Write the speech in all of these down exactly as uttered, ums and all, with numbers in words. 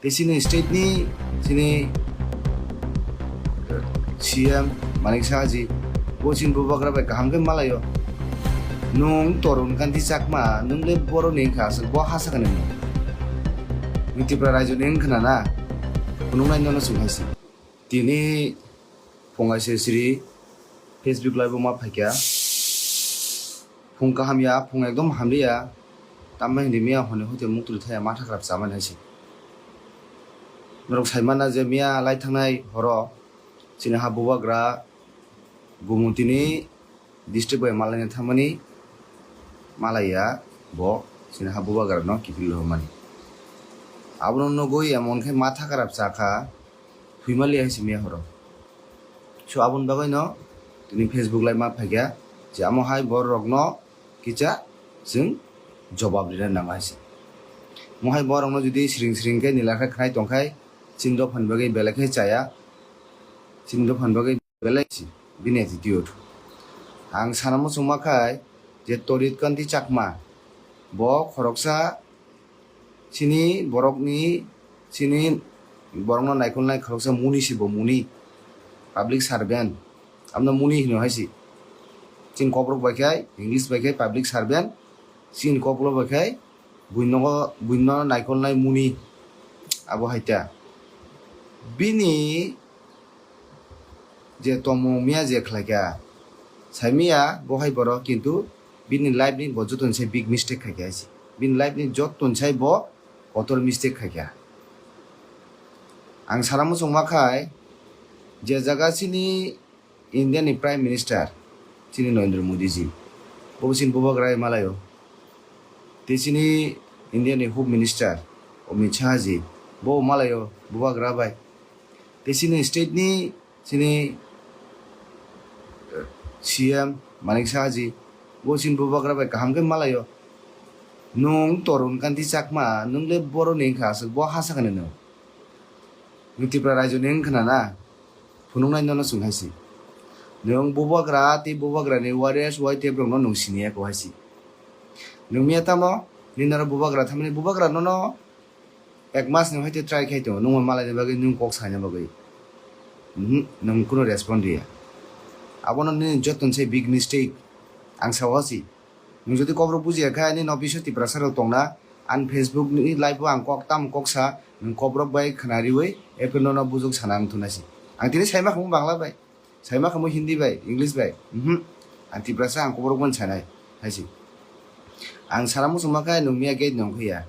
Chini state ni chini C M Manik Saha ji, bo chini bubagra bai kaham khe malaio. Nwng Torun Kanti Chakma, nwng le borok ni wngkha, aswk bo ha sakani nwng. Nwng Tripura raijo ni wngkha na? Phunuknai nono chwng hai se. Tini phungai se siri Facebook live o ma phaikha. Phung kaham ya, phung ekdom hamliya. Tamma hindi miya hone hoite muktwi thaya matha kharap chamani hai se. Norok sai mana je miya lai thangnai horo chini ha bubagra Gumutini district bai malaina thangmani malaiya bo chini ha bubagra no kiphil rwmani. Abono nugwi emon khe matha kharap chakha, thwimaliya hai se miya horo. So aboni bagwi no tini Facebook live ma phaikha je amo hai borok no kisa chwng jobab rina nang hai se. Mo hai borok no jodi siring siring khe nila khe khnai tong khai chini dophani bagwi belai khe chaya, chini dophani bagwi belai si bini attitude. Ang sana muchungma khai je Torit Kanti Chakma bo khoroksa chini borokni, chini borokno naikolnai khoroksa muni si bo muni, public servant, amno muni hino hai si. Chini kokrok bai khai, English bai khai public servant, chini kokrok bai khai buino, buino naikolnai muni, abo hai ta. Bini je tongmung miya je khlaikha, saimiya bo hai borok, kintu bini life ni bo joto ni sai big mistake khaikha hai se. Bini life ni joto ni sai bo kotor mistake khaikha. Ang sana muchungma khai je jaga chini India ni Prime Minister chini Narendra Modi ji, bo chini bubagra malaio. Tei chini India ni Home Minister Amit Shah ji, bo malaio bubagra bai. Tei chini state ni chini, eh, C M Manik Saha ji, bo chini bubagra bai kaham khe malaio. Nwng Torun Kanti Chakma, nwng le borok ni wngkha, aswk bo ha sakani nwng. Nwng Tripura raijo ni wngkha na? Phunuknai nono chwng hai se. Nwng bubagra tei bubagra ni warriors, Y T F rok no nwng siniya ko hai se. Nwng miya tamo, nini oro bubagra thamani bubagra nono ek mas ni hai tei try khai tongo, nwng malai ni bagwi nwng kok saina bagwi. Mhm, nwng kuno respond riya. Abono nini joto ni sai big mistake. Ang sao si. Nwng jodi kokrok bujiya khe, ani no biso Tiprasa rok tongna, ani Facebook ni live o ang kok tam kok sa, nwng kokrok bai khna riwi, epre nono bujok sana ang thunai si. Ang tini saima khamu Bangla bai. Saima khamu Hindi bai, English bai. Mhm. Ang Tiprasa ang kokrok bai sanai. Hai si. Ang sana muchungma khe nwng miya gate nong khe ya.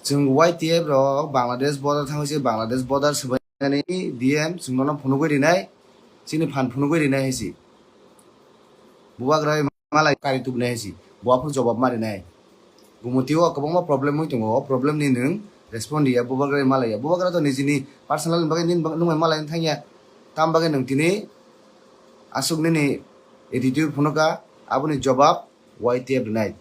Chwng Y T F rok Bangladesh border thangwi se Bangladesh border swbainani D M chwng nono phunugwi rinai, chini phan phunugwi rinai hai si. Bubagra malai kari tubunai hai si. Bo aphuru jobab ma rinai. Gumutio kwbangma problem wng tongo. O problem ni nwng respond riya, bubagra malaiya. Bubagra to nijini personal ni bagwi nini bag-, nwng bai malai thangya. Tam bagwi nwng tini aswk nini attitude phunukha, aboni jobab Y T F rinai.